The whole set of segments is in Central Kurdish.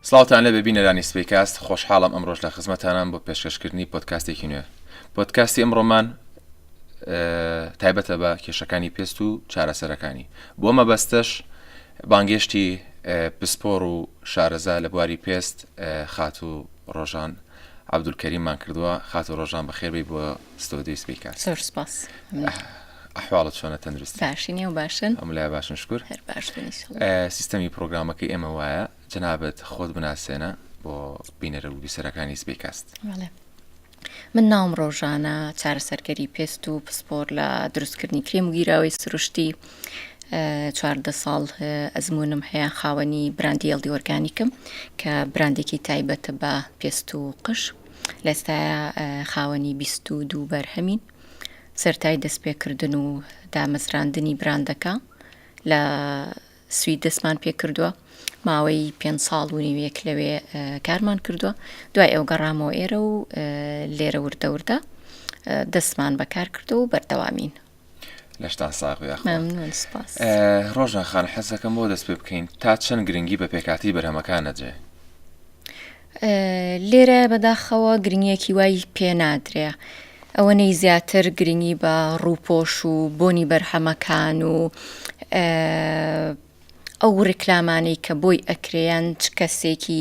سڵاوتان لێبێ بینەرانی سپەیکاست، خۆشحاڵم ئەمڕۆش لە خزمەتانام بۆ پێشکەشکردنی پۆدکاستێکی نوێ. پۆدکاستی ئەمڕۆمان تایبەتە بە کێشەکانی پێست و چارەسەرەکانی. بۆ مەبەستەش بانگێشتی پسپۆڕ و شارەزا لە بواری پێست خاتوو ڕۆژان عەبدولکەریممان کردووە. خاتوو ڕۆژان بەخێربێی بۆ ستۆدیۆی سپەیکاست. زۆر سپاس. ئەحواڵت چۆنە تەندروستی؟ باشین ئێوە باشن؟ هەموو لای باشن شکر. هەر باش بن ئینشەڵڵا. سیستەمی پرۆگرامەکەی ئێمە وایە جەنابت خۆت بناسێنە بۆ بینەرە و بیسەرەکانی سپەیکاست. بەڵێ من ناوم ڕۆژانە چارەسەرگەری پێست و پسپۆر لە دروستکردنی کرێم و گیراوەی سروشتی 14 ساڵ ئەزمونم هەیە خاوەنی براندی ئێڵدی ئۆرگانیکم کە براندێکی تایبەتە بە پێست و قژ لە ئێستایا خاوەنی 22 بەرهەمین سەرەتای دەستپێکردن و دامەزراندنی براندەکە لە سوید دەستمان پێکردووە ماوەی پێ ساڵ و نیوێک لەوێ کارمان کردووە دوای ئەو گەڕامەوە ئێرە و لێرە وردە وردە دەستمان بەکار کردو و بەردەوامین. لەشتان ساغ بێ یاخوا. مەمنون سپاس. ڕۆژان خان حەزەکەم بۆ دەست پێ بکەین تا چەند گرنگی بە پێکهاتەی بەرهەمەکان ئەدرێ؟ لێرە بەداخەوە گرنگیەکی وای پێ نادرێ ئەوەنەی زیاتر گرنگی بە ڕووپۆش و بۆنی بەرهەمەکان و ئەو ڕیکلامانەی کە بۆی ئەکرێ یان چ کەسێکی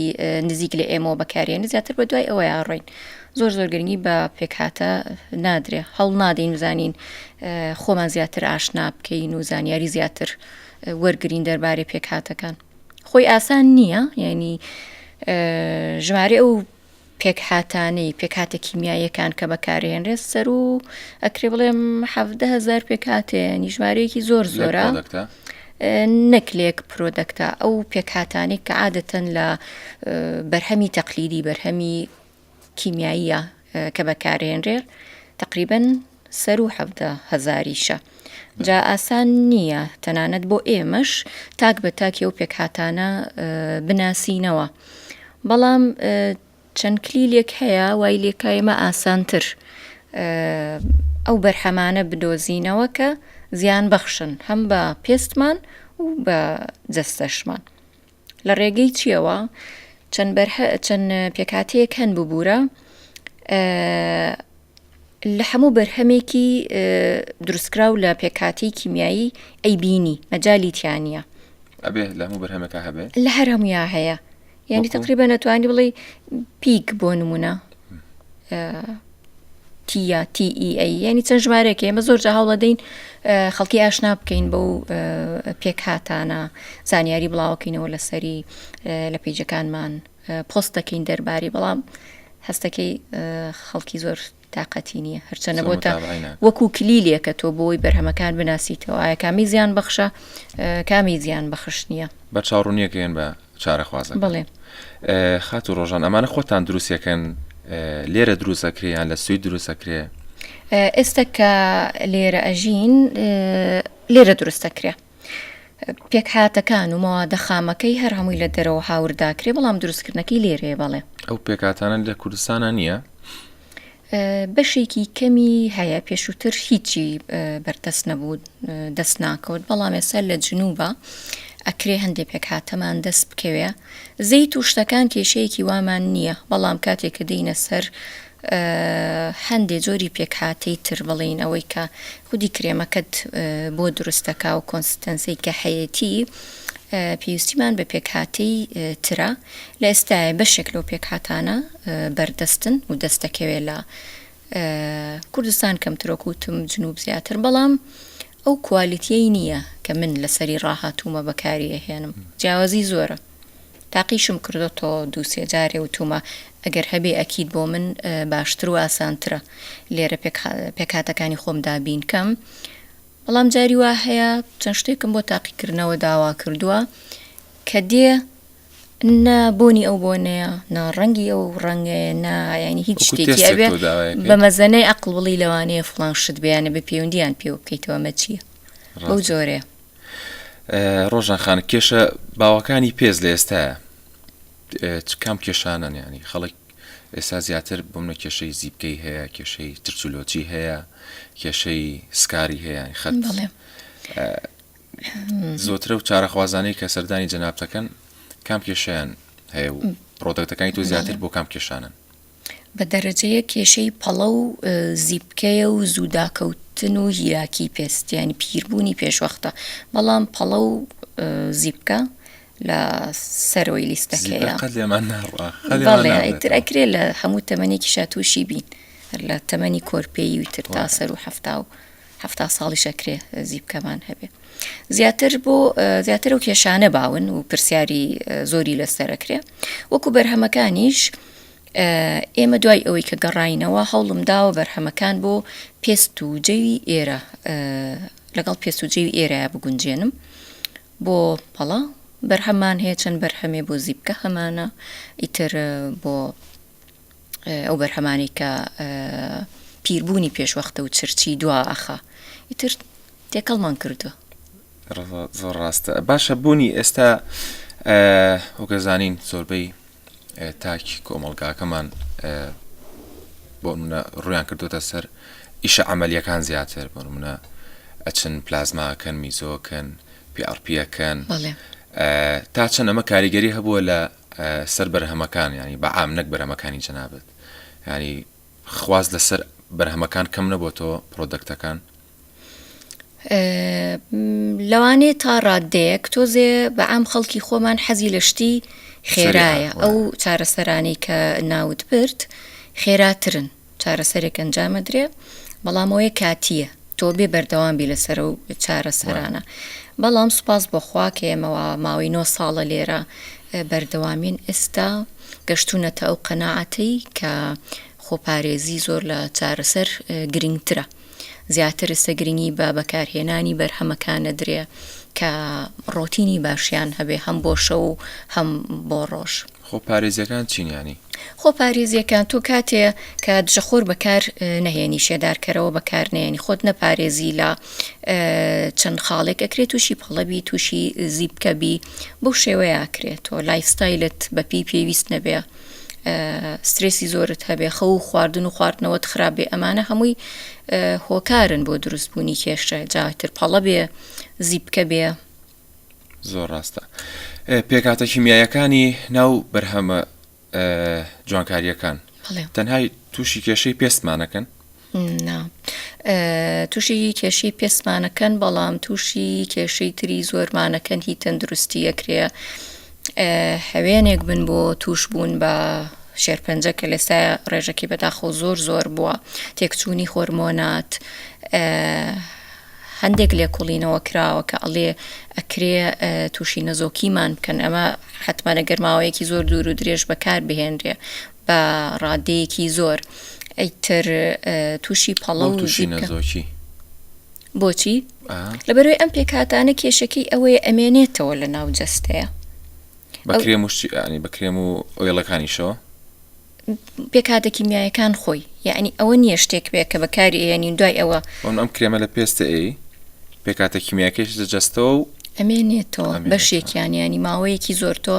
نزیک لە ئێمەوە بەکارێنە زیاتر بە دوای ئەوەیا ڕۆین زۆر زۆر گرنگی بە پێکهاتە نادرێ هەوڵ نادەین بزانین خۆمان زیاتر ئاشنا بکەین و زانیاری زیاتر وەرگین دەربارەی پێکهاتەکان خۆی ئاسان نییە یعنی ژمارە ئەو پێکهاتانەی پێکهاتە کیمیاییەکان کە بەکارهێنرێت سەروو ئەکرێ بڵێم 17هزار پێکهاتەیە ینی ژمارەیەکی زۆر زۆرە نەک لێک پرۆدەکتە ئەو پێکهاتانەی کە عادەتەن لە بەرهەمی تەقلیدی بەرهەمی کیمیاییە کە بەکارهێنرێت تقریبن سەروو 17 هەزاریشە جا ئاسان نییە تەنانەت بۆ ئێمەش تاک بە تاکی ئەو پێکهاتانە بناسینەوە بەڵام چەند کلیلێک هەیە وای لێکا ئێمە ئاسانتر ئەو بەرهەمانە بدۆزینەوە کە زیان بەخشن هەم بە پێستمان و بە جەستەشمان لە ڕێگەی چیەوە چەند بەرهە چەند پێکهاتەیەک هەن ببوورە لە هەموو بەرهەمێکی دروستکراو لە پێکهاتەی کیمیایی ئەیبینی مەجالی تیا نییە. ئەبێ لە هەموو بەرهەمێکا هەبێ؟ لە هەر هەموویا هەیە یعنی تقریبا نەتوانی بڵێ پیک بۆ نمونە تیا TEA ینی چەند ژمارەیەک ئێمە زۆر جا هەوڵەدەین خەڵکی ئاشنا بکەین بەو پێکهاتانە زانیاری بڵاوکەینەوە لەسەری لە پەیجەکانمان پۆست دەکەین دەرباری بەڵام هەستەکەی خەڵکی زۆر تااقەتی نییە هەرچەنە بۆتە وەکو کلیلێکە تۆ بۆی بەرهەمەکان بناسیتەوە ئایا کامی زیان بەخشە کامی زیان بەخش نییە بە چاڕوونیەکەیان بە چارەخوازە بڵێ خاتو ڕۆژان ئەمانە خۆتان دروستەکەن لێرە دروستەکریان لە سوید دروستەکرێ ئێستا کە لێرە ئەژین لێرە دروستەکرێ پێکهاتەکان و مەوادە خامەکەی هەر هەمووی لە دەرەوە هاورداکرێ بەڵام دروستکردنەکەی لێرەیە بەڵێ. ئەو پێکهاتانە لە کوردستانا نییە؟ بەشێکی کەمی هەیە پێشووتر هیچی بەردەست نەبوو دەست ناکەوت بەڵام ئێستا لە جنوبە ئەکرێ هەندێ پێکهاتەمان دەست بکەوێ زەیت و شتەکان کێشەیەکی وامان نییە بەڵام کاتێک کە دێینە سەر هەندێ جۆری پێکهاتەی تر بڵێین ئەوەی کە خودی کرێمەکەت بۆ دروست دەکا و consistency ی کە هەیەتی پێویستیمان بە پێکهاتەی ترە لە ئێستاە بەشێک لەو پێکهاتانە بەردەستن و دەست دەکەوێت لە کوردستان کەمترۆک وتم جنوب زیاتر بەڵام ئەو quality یەی نییە کە من لەسەری ڕاهاتوومە بەکاری ئەهێنم جیاوازی زۆرە. تاقیشم کردۆتەوە دوو سێ جارێ وتومە ئەگەر هەبێ ئەکید بۆ من باشتر و ئاسانترە لێرە پێکهاتەکانی خۆم دابین کەم بەڵام جاری وا هەیە چەند شتێکم بۆ تاقیکردنەوە داوا کردووە کە دێ نە بۆنی ئەو بۆنەیە نە ڕەنگی ئەو ڕەنگەیە نە ینی هیچ شتێکی ئەبێ بە مەزەنەی ئەقڵ بڵی لەوانەیە فڵان شت بیانە بە پەیوەندیان پێوە بکەیتەوە مە چییە بەو جۆرەیە ڕۆژان خان کێشە باوەکانی پێست لە ئێستاە چ کام کێشانن ینی خەڵک ئێستا زیاتر بۆ منە کێشەی زیپکەی هەیە کێشەی ترچولۆچی هەیە کێشەی سکاری هەیە خەت زۆترە و چارەخوازانەی کە سەردانی جەنابتەکەن کام کێشیان؟ هەیە و product ەکانی تۆ زیاتر بۆ کام کێشانن؟ بە دەرەجەیەک کێشەی پەڵە و زیپکەیە و زوو داکەوتن و هیلاکی پێست یانی پیربوونی پێشوەختە بەڵام پەڵە و زیپکە لە سەرەوەی لیستەکەیە. قەت لێمان ناڕوا بەڵێ ئیتر ئەکرێ لە هەموو تەمەنێکیشا تووشی بین هەر لە تەمەنی کۆرپێی و تر تا سەر و حەفتا و حەفتا ساڵیش ئەکرێ زیپکەمان هەبێ زیاتر بۆ زیاتر ئەو کێشانە باون و پرسیاری زۆری لەسەر ئەکرێ وەکو بەرهەمەکانیش ئێمە دوای ئەوەی کە گەڕاینەوە هەوڵم داوە بەرهەمەکان بۆ پێست و جەوی ئێرە لەگەڵ پێست و جەوی ئێرەیە بگونجێنم بۆ پەڵە بەرهەممان هەیە چەند بەرهەمێ بۆ زیپکە هەمانە ئیتر بۆ ئەو بەرهەمانەی کە پیربوونی پێشوەختە و چرچی دوا ئەخا ئیتر تێکەڵمان کردووە. زۆر ڕاستە باشە بوونی ئێستا وەکە زانین زۆربەی تاکی کۆمەڵگاکەمان بۆ منە ڕویان کردوتە سەر ئیشە عملیەکان زیاتر بۆ منە ئەچن پلازماکەن میزۆکەن پیاڕپیەکەن تا چەند ئەمە کاریگەری هەبووە لە سەر بەرهەمەکان ینی بە عام نەک بەرهەمەکانی جەنابت ینی خواست لەسەر بەرهەمەکان کەم نەبۆتەوە product ەکان؟ لەوانەیە تا ڕاددەیەک تۆزێ بەعام خەڵکی خۆمان حەزی لە شتی خێرایە ئەو چارەسەرانەی کە ناوت برد خێراترن چارەسەرێک ئەنجامەدرێ بەڵام ئەوەیە کاتییە تۆ بێ بەردەوام بی لەسەر ئەو چارەسەرانە بەڵام سوپاس بۆ خوا کە ئێمە وا ماوەی نۆ ساڵە لێرە بەردەوامین ئێستا گەشتوونەتە ئەو قەناعەتەی کە خۆپارێزی زۆر لە چارەسەر گرنگترە زیاتر ئێستا گرنگی بە بەکارهێنانی بەرهەمەکان ئەدرێ کە ڕۆتینی باشیان هەبێ هەم بۆ شەو و هەم بۆ ڕۆژ. خۆپارێزیەکان چین یانی؟ خۆپارێزیەکان تۆ کاتێ کە دژەخۆر بەکار نەهێنی شێدارکەرەوە بەکار نەیەنی خۆت نەپارێزی لە چەند خاڵێک ئەکرێ تووشی پەڵە بی تووشی زیپکە بی بەو شێوەیە ئەکرێ تۆ lifestyle ت بەپێی پێویست نەبێ سترێسی زۆرت هەبێ خەو و خواردن و خواردنەوەت خراپ بێ ئەمانە هەمووی هۆکارن بۆ دروستبوونی کێشە جاتر پەڵە بێ زیپکە بێ. زۆر ڕاستە پێکهاتە کیمیایەکانی ناو بەرهەمە جوانکاریەکان تەنها تووشی کێشەی پێستمانەکەن تووشی کێشەی پێستمانەکەن بەڵام تووشی کێشەی تری زۆرمانەکەن هی تەندروستی ئەکرێ هەوێنێک بن بۆ توش بوون بە شێرپەنجە کە لەسا ڕێژەکەی بەداخۆ زۆر زۆر بووە تێکچوونی هۆرمۆنات هەندێک لێکوڵینەوە کراوە کە ئەڵێ ئەکرێ تووشی نەزۆکیمان بکەن ئەمە حتمما ئەگەر ماوەیەکی زۆر دوور و درێژ بەکار بهێنرێ بە ڕادەیەکی زۆر ئیتر تووشی پەڵە و تووشی نەزۆکی بۆچی؟ لەبەرەوەی ئەم پێکهاتانە کێشەکەی ئەوەیە ئەمێنێتەوە لە ناو جەستەیە بە کرێم و ینی بە کرێم و oil ەکانیشەوە پێکهاتە کیمیایەکان خۆی یعنی ئەوە نییە شتێک بێ کە بەکاری ئێنین دوای ئەوە ئەم ئەم کرێمە لە پێستە ئەی پێکهاتە کیمیاکەیش لە جەستەوە و ئەمێنێتەوە بەشێکیان ینی ماوەیەکی زۆر تۆ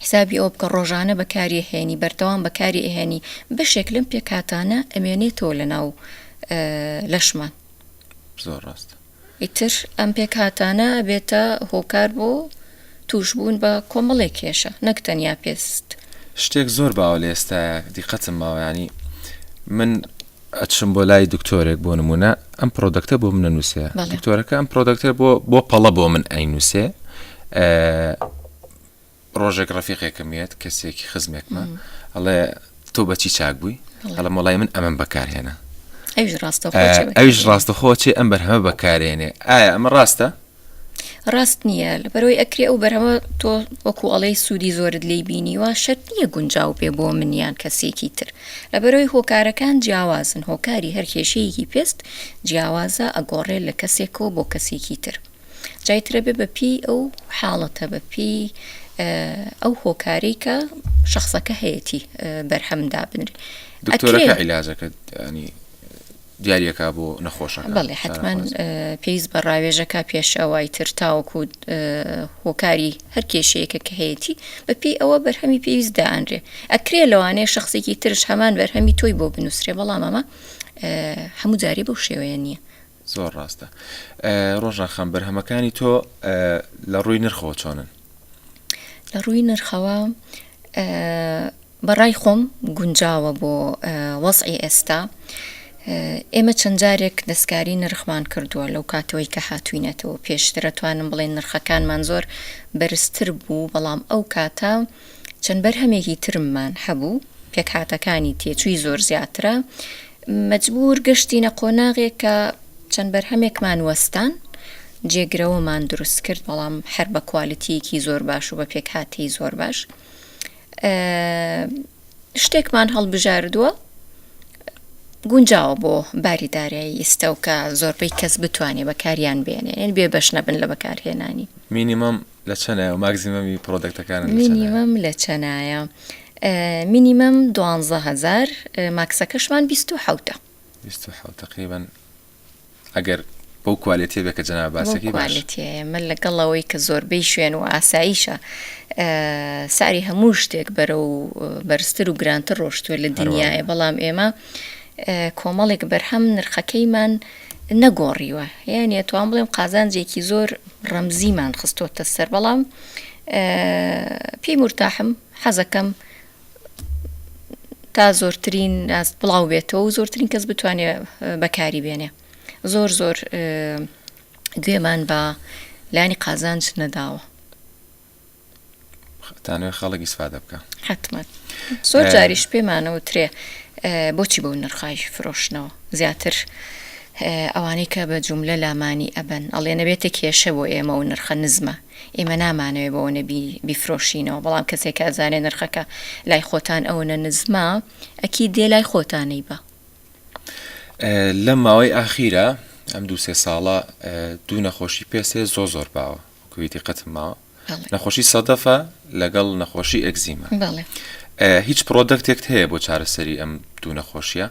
حسابی ئەوە بکە ڕۆژانە بەکاری هێنی بەردەوام بەکاری ئەهێنی بەشێک لەم پێکهاتانە ئەمێنێتەوە لە ناو لەشمان زۆر ڕاستە. ئیتر ئەم پێکهاتانە ئەبێتە هۆکار بۆ تووشبوون بە کۆمەڵێک کێشە نەک تەنیا پێست. شتێک زۆر باوە لە ئێستایا دیقەتم ماوە یانی من ئەچم بۆ لای دکتۆرێک بۆ نمونە ئەم product ە بۆ منە نووسێ دکتۆرەکە ئەم product ە بۆ بۆ پەڵە بۆ من ئەینووسێ ڕۆژێک ڕەفیقێکم یەت کەسێکی خزمێکمە ئەڵێ تۆ بەچی چاک بووی ئەڵم وڵی من ئەمەم بەکارهێنا ئەویش ڕاستەخۆ چێ ئەم بەرهەمە بەکارێنێ ئایا ئەمە ڕاستە؟ ڕاست نییە لەبەرەوەی ئەکرێ ئەو بەرهەمە تۆ وەکو ئەڵێی سوودی زۆرت لی بینیوە شەرت نییە گونجاو بێ بۆ من یان کەسێکی تر لەبەرەوەی هۆکارەکان جیاوازن هۆکاری هەر کێشەیەکی پێست جیاوازە ئەگۆڕێ لە کەسێکەوە بۆ کەسێکی تر. جای ترە بێ بە پێی ئەو حاڵەتە بە پێی ئەو هۆکارەی کە شخصەکە هەیەتی بەرهەم دابنرێ دکتۆرەکە عیلاجەکە ینی دیارەکە بۆ نەخۆشەکە بەڵێ حتمما پێویست بە ڕاوێژەکە پێش ئەوای تر تاوەکو هۆکاری هەر کێشەیەکە کە هەیەی بە پێی ئەوە بەرهەمی پێویست دائەنرێ ئەکرێ لەوانەیە شخصێکی ترش هەمان بەرهەمی تۆی بۆ بنووسرێ بەڵام ئەمە هەموو جارێ بەو شێوەیە نییە زۆر ڕاستە ڕۆژان خان بەرهەمەکانی تۆ لە ڕووی نرخەوە چۆنن؟ لە ڕووی نرخەوە. بە ڕای خۆم گونجاوە بۆ وەزعی ئێستا. ئێمە چەند جارێک دەستکاری نرخمان کردووە لەو کاتەوەی کە هاتووینەتەوە. پێشتر ئەتوانم بڵێن نرخەکانمان زۆر بەرزتر بوو، بەڵام ئەو کاتە چەند بەرهەمێکی ترممان هەبوو، پێکهاتەکانی تێچووی زۆر زیاترە. مەجبوور گەشتینە قۆناغێک کە چەند بەرهەمێکمان وەستان، جێگرەوەمان دروست کرد، بەڵام هەر بە کوالیتییەکی زۆر باش و بە پێکهاتەی زۆر باش. شتێکمان هەڵبژاردووە گونجاوە بۆ باری دارایی ئیستا و کە زۆربەی کەس بتوانێ بەکاریان بێنێ یعنی بێ بەش نەبن لە بەکارهێنانی. minimum لە چەنایە و maximum ی product ەکانت لە چەنایە؟ minimum لە چەنایە؟ minimum دوانزە هەزار ماکسەکەشمان 27ە. 27 تقریبا ئەگەر بەو کوالێتیە بێ کە جەناب باسەکەی باش. کوالێتیە من لەگەڵ ئەوەی کە زۆربەی شوێن و ئاساییشە سعری هەموو شتێک بەرەو بەرزتر و گرانتر ڕۆشتووە لە دنیاە بەڵام ئێمە کۆمەڵێک بەرهەم نرخەکەیمان نەگۆڕیوە یعنی ئەتوان بڵێم قازانجێکی زۆر ڕەمزیمان خستۆتە سەر بەڵام پێی مرتاحم حەزەکەم تا زۆرترین ئاست بڵاو بێتەوە و زۆرترین کەس بتوانێ بەکاری بێنێ زۆر زۆر گوێمان بە لانی قازانج نەداوە. تانوێ خەڵک ئیسفادە بکە حتمما زۆر جاریش پێمانەوە ترێ بۆچی بەو نرخایش فرۆشنەوە زیاتر ئەوانەی کە بە جوملە لامانی ئەبەن ئەڵێ نەبێتە کێشە بۆ ئێمە و نرخە نزمە ئێمە نامانەوێ بەوەنە بیفرۆشینەوە بەڵام کەسێک کە ئەزانێ نرخەکە لای خۆتان ئەوەنە نزمە ئەکید دێ لای خۆتان ئەیبا. لەم ماوەی ئاخیرە ئەم دوو سێ ساڵە دوو نەخۆشی پێست هەیە زۆر زۆر باوە وەکوی دیقەتم ماوە نەخۆشی سەدەفە لەگەڵ نەخۆشی ئەکزیمە هیچ product ێکت هەیە بۆ چارەسەری ئەم دوو نەخۆشیە؟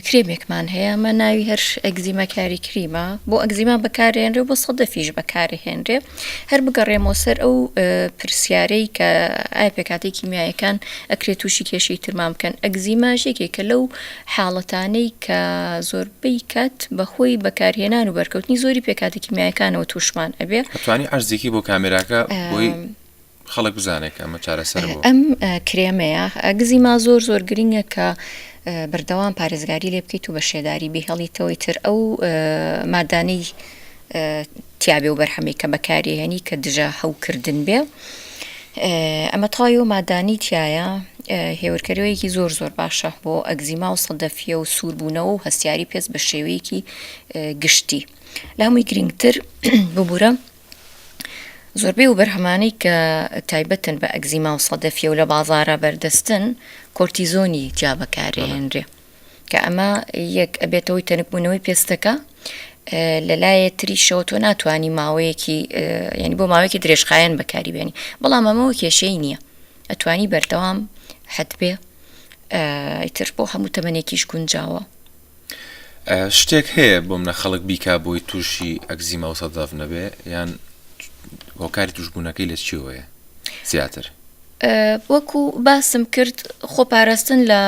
کرێمێکمان هەیە ئەمە ناوی هەر ئەگزیما کاری کریمە بۆ ئەگزیما بەکارێنرێ و بۆ سەدەفیش بەکارهێنرێ هەر بگەڕێمەوە سەر ئەو پرسیارەی کە ئایا پێکهاتەی کیمیایەکان ئەکرێت تووشی کێشەی ترمان بکەن ئەگزیماش یەکێکە لەو حاڵەتانەی کە زۆربەی کات بەهۆی بەکارهێنان و بەرکەوتنی زۆری پێکهاتە کیمیایەکانەوە تووشمان ئەبێ. ئەتوانی عەرزێکی بۆ کامێراکە بۆی خەڵک بزانێت کە ئەمە چارەسەرە بۆ. ئەم کرێمەیە ئەگزیما زۆر زۆر گرنگە کە بەردەوام پارێزگاری لێ بکەیت و بە شێداری بیهێڵیتەوە ئیتر ئەو مادانەی تیابێ و بەرهەمەی کە بەکارێهێنی کە دژە هەوکردن بێ ئەمە تەواوی ئەو مادانەی تایە هێورکەرەوەیەکی زۆر زۆر باشە بۆ ئەگزیما و سەدەفیە و سووربوونەوە و هەستیاری پێست بە شێوەیەکی گشتی لە هەمووی گرنگتر ببوورە زۆربەی ئەو بەرهەمانەی کە تایبەتن بە ئەگزیما و سەدەفیە و لە بازارە بەردەستن کۆرتیزۆنی تیا بەکارێنرێ کە ئەمە یەک ئەبێتەوەی تەنکبوونەوەی پێستەکە لەلایە تریشەوە تۆ ناتوانانی ماوەیەکی یعنی بۆ ماوەیەکی درێژخایەن بەکاری بێنی بەڵام ئەمەوە کێشەی نییە ئەتوانی بەردەوام حەتبێ ئیتر بۆ هەموو تەمەنێکیش گونجاوە. شتێک هەیە بۆ منە خەڵک بیکا بۆی تووشی ئەکزیما و سەدەف نەبێ یان هۆکاری توشبوونەکەی لە چیەوەیە زیاتر؟ وەکو باسم کرد خۆپاراستن لە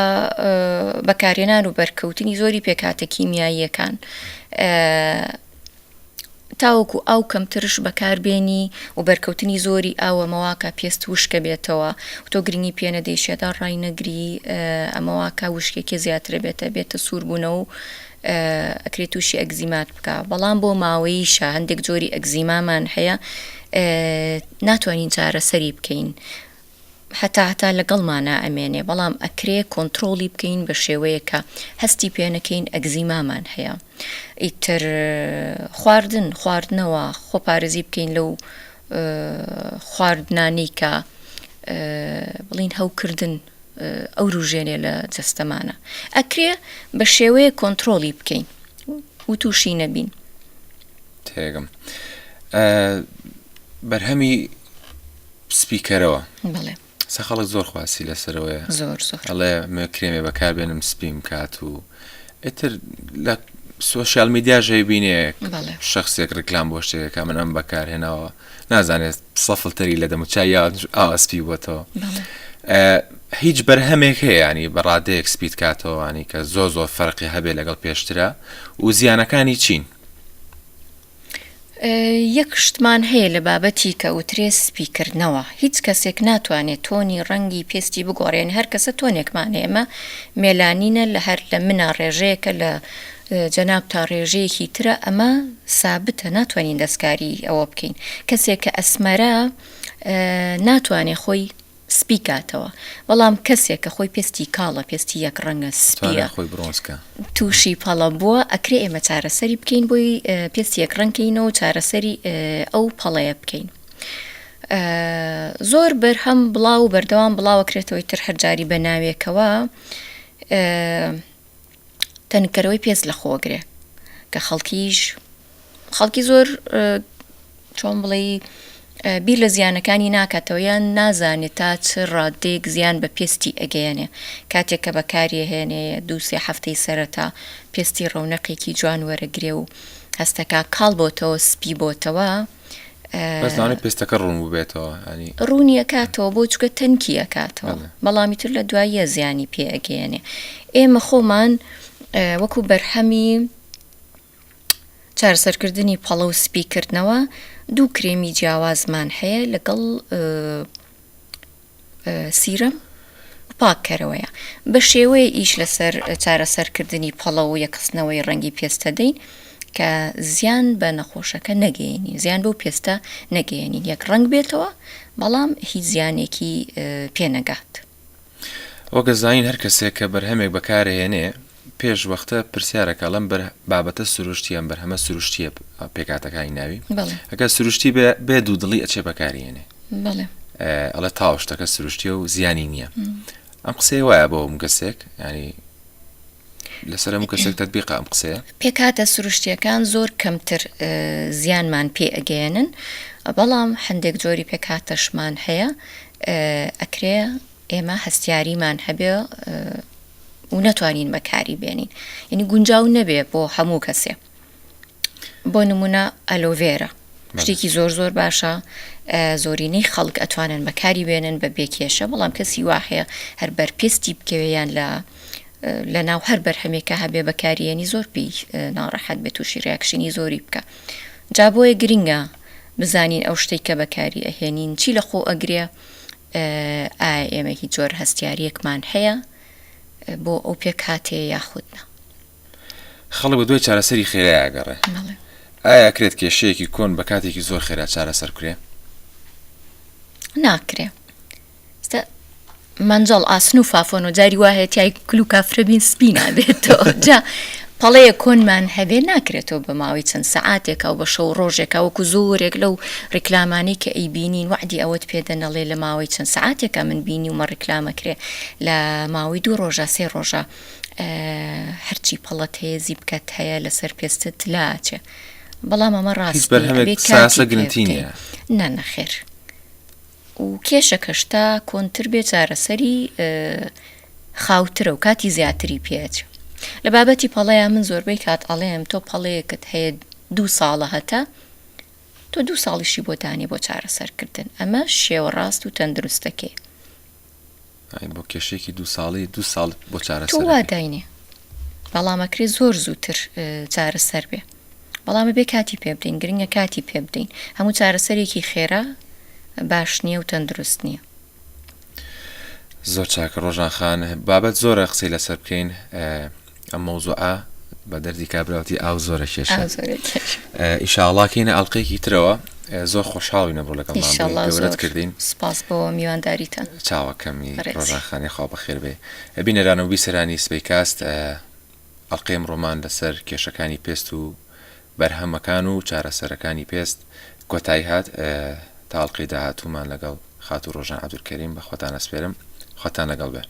بەکارهێنان و بەرکەوتنی زۆری پێکهاتە کیمیاییەکان تاوەکو ئاو کەمترش بەکاربێنی و بەرکەوتنی زۆری ئاو ئەمە واکا پێست وشکە بێتەوە و تۆ گرنگی پێ نەدەی شێدار ڕای نەگری ئەمە واکا وشکێکی زیاترە بێتە بێتە سووربوونەوە و ئەکرێت تووشی ئەگزیمات بکە بەڵام بۆ ماوەییشە هەندێک جۆری ئەگزیمامان هەیە ناتوانین چارەسەری بکەین هەتا هەتا لەگەڵمانا ئەمێنێ بەڵام ئەکرێ کۆنتڕۆڵی بکەین بە شێوەیەک کە هەستی پێ نەکەین ئەگزیمامان هەیە ئیتر خواردن خواردنەوە خۆپارێزی بکەین لەو خواردنانەی کە بڵین هەوکردن ئەوروژێنێ لە جەستەمانە ئەکرێ بە شێوەیە کۆنتترۆلی بکەین و تووشی نەبین. تێگەم بەرهەمی سپیکەرەوە بەڵێ سە خەڵک زۆر خواسی لەسەرەوەیە زۆر زۆر ئەڵێ مێ کرێمێ بەکاربێنم سپیم کات و ئیتر لە سۆشیال میدیا ژەی بینێ بەڵێ شخصێک ڕیکلام بۆ شتێکەکە من ئەم بەکارهێناوە نازانێت سەفلتەری لە دەموچای یا ئاوا سپی بۆتەوە بەڵێ هیچ بەرهەمێک هەیە ینی بە ڕادەیەک سپیت کاتەوەوانی کە زۆر زۆر فەرقی هەبێ لەگەڵ پێشترە و زیانەکانی چین؟ یەک شتمان هەیە لە بابەتی کە ئەوترێ سپیکردنەوە، هیچ کەسێک ناتوانێ تۆنی ڕەنگی پێستی بگۆڕێ، یانی هەر کەسە تۆنێکمان هەیە، ئەمە مێلانینە لە هەر لە منا ڕێژەیەکە لە جەنابتا ڕێژەیەکی ترە، ئەمە سابتە ناتوانین دەستکاری ئەوە بکەین، کەسێک کە ئەسمەرە ناتوانێ خۆی سپی کاتەوە بەڵام کەسێک کە خۆی پێستی کاڵە پێستی یەک ڕەنگە سپیە خۆی برۆنز کە. توشی پەڵە بووە ئەکرێ ئێمە چارەسەری بکەین بۆی پێستی یەک ڕەنگ کەینەوە و چارەسەری ئەو پەڵەیە بکەین زۆر بەرهەم بڵاو و بەردەوام بڵاوەکرێتەوەی تر هەر جاری بە ناوێکەوە تەنککەرەوەی پێست لە خۆگرێ کە خەڵکیش خەڵکی زۆر چۆن بڵێی بیر لە زیانەکانی ناکاتەوە یان نازانێت تا چ ڕادەیەک زیان بە پێستی ئەگەیەنێ کاتێک کە بەکاریەهێنێ دوو سێ هەفتەی سەرەتا پێستی ڕەونەقێکی جوان وەرەگرێ و هەستەکا کاڵ بۆتەوە سپی بۆتەوە بەس لەوانەیە پێستەکە ڕوون بووبێتەوە ینی ڕوونی ئەکاتەوە بۆ چونکە تەنکی ئەکاتەوە بەڵامی تر لە دواییە زیانی پێ ئەگەیەنێ ئێمە خۆمان وەکو بەرهەمی چارەسەرکردنی پەڵە و سپیکردنەوە دوو کرێمی جیاوازمان هەیە لەگەڵ سیرەم و پاککەرەوەیە بە شێوەیە ئیش لەسەر چارەسەرکردنی پەڵە و یەکخستنەوەی ڕەنگی پێستە دەین کە زیان بە نەخۆشەکە نەگەیەنین زیان بەو پێستە نەگەیەنین یەک ڕەنگ بێتەوە بەڵام هیچ زیانێکی پێ نەگات. وەک ئەزانین هەر کەسێک کە بەرهەمێک بەکارئەهێنێ پێش وەختە پرسیارەکە ئەڵێم بەر بابەتە سروشتیە ئەم بەرهەمە سروشتیە پێکهاتەکانی ناوی بەڵێ ئەگەر سروشتی بێ بێ دوودڵی ئەچێ بەکاری هێنێ بەڵێ ئەڵێ تاو شتەکە سروشتیە و زیانی نییە ئەم قسەیە وایە بۆ هەموو کەسێک ینی لەسەر هەموو کەسێک تەتبیقە ئەم قسەیە؟ پێکهاتە سروشتیەکان زۆر کەمتر زیانمان پێ ئەگەیەنن بەڵام هەندێک جۆری پێکهاتەشمان هەیە ئەکرێ ئێمە هەستیاریمان هەبێ و نەتوانین بەکاری بێنین یعنی گونجاو نەبێ بۆ هەموو کەسێ بۆ نمونە ئەلۆڤێرا شتێکی زۆر زۆر باشە زۆرینەی خەڵک ئەتوانن بەکاری بێنن بە بێ کێشە بەڵام کەسی وا هەیە هەر بەرپێستی بکەوێ یان لە لە ناو هەر بەرهەمێکە هەبێ بەکاریێنی زۆر پێی ناڕەحەت بێت تووشی reaction ی زۆری بکە جا بۆیە گرنگە بزانین ئەو شتێک کە بەکاری ئەهێنین چی لە خۆ ئەگرێ ئایا ئێمە هیچ جۆر هەستیاریەکمان هەیە بۆ ئەو پێکهاتەیە یاخود نا. خەڵک بە دوای چارەسەری خێرای ئەگەڕێ ئایا ئەکرێت کێشەیەکی کۆن بە کاتێکی زۆر خێرا چارەسەر بکرێ؟ ناکرێ مەنجەڵ ئاسن و فافۆن و جاری وا هەیە تای کل و کافرە بین سپی نابێتەوە جا پەڵەیە کۆنمان هەبێ ناکرێتەوە بە ماوەی چەند سەعاتێکا و بە شەو ڕۆژێکا وەکو زۆرێک لەو ڕیکلامانەی کە ئەیبینین وەعدی ئەوەت پێدەنەڵێ لە ماوەی چەند سەعاتێکا من بینیومە ڕیکلامەکرێ لە ماوەی دوو ڕۆژە سێ ڕۆژە هەرچی پەڵەت هەیە زیپکەت هەیە لەسەر پێستت لاچێ بەڵام ئەمە ڕاست هیچ بەرهەمێک ساسە گرنتی نییە نا نەخێر و کێشەکەش تا کۆنتر بێ چارەسەری خاوترە و کاتی زیاتری پێچ لە بابەتی پەڵەیە من زۆربەی کات ئەڵێم تۆ پەڵەیەکت هەیە دوو ساڵە هەتا تۆ دوو ساڵیشی بۆ دانێ بۆ چارەسەرکردن ئەمە شێوە ڕاست و تەندروستەکەی ئای بۆ کێشەیەکی دوو ساڵی دوو ساڵ بۆ چارەسەر تۆ وا داینێ بەڵام ئەکرێ زۆر زووتر چارەسەر بێ بەڵام بێ کاتی پێ بدەین گرنگە کاتی پێ بدەین هەموو چارەسەرێکی خێرا باش نییە و تەندروست نییە. زۆر چاکە ڕۆژان خان بابەت زۆرە قسەی لەسەر بکەین ئەم مەوزوعە بە دەردی کابراوتی ئاو زۆرە کێشە ئیشاڵا کەینە ئەڵلقەیەکی ترەوە زۆر خۆشحاڵی نەبوو لەگەڵ گەورەت کردین سپاس بۆ میوانداریتان چاوەکەمی ڕۆژانخانی خوا بەخێر بێ بینەران و بیسەرانی سبەیکاست ئەڵلقەی ئەمڕۆمان لەسەر کێشەکانی پێست و بەرهەمەکان و چارەسەرەکانی پێست کۆتایی هات تا ئەڵلقەی داهاتوومان لەگەڵ خاتوو ڕۆژان عەبدولکەریم بە خۆتان ئەسپێرم خۆتان لەگەڵ بێ.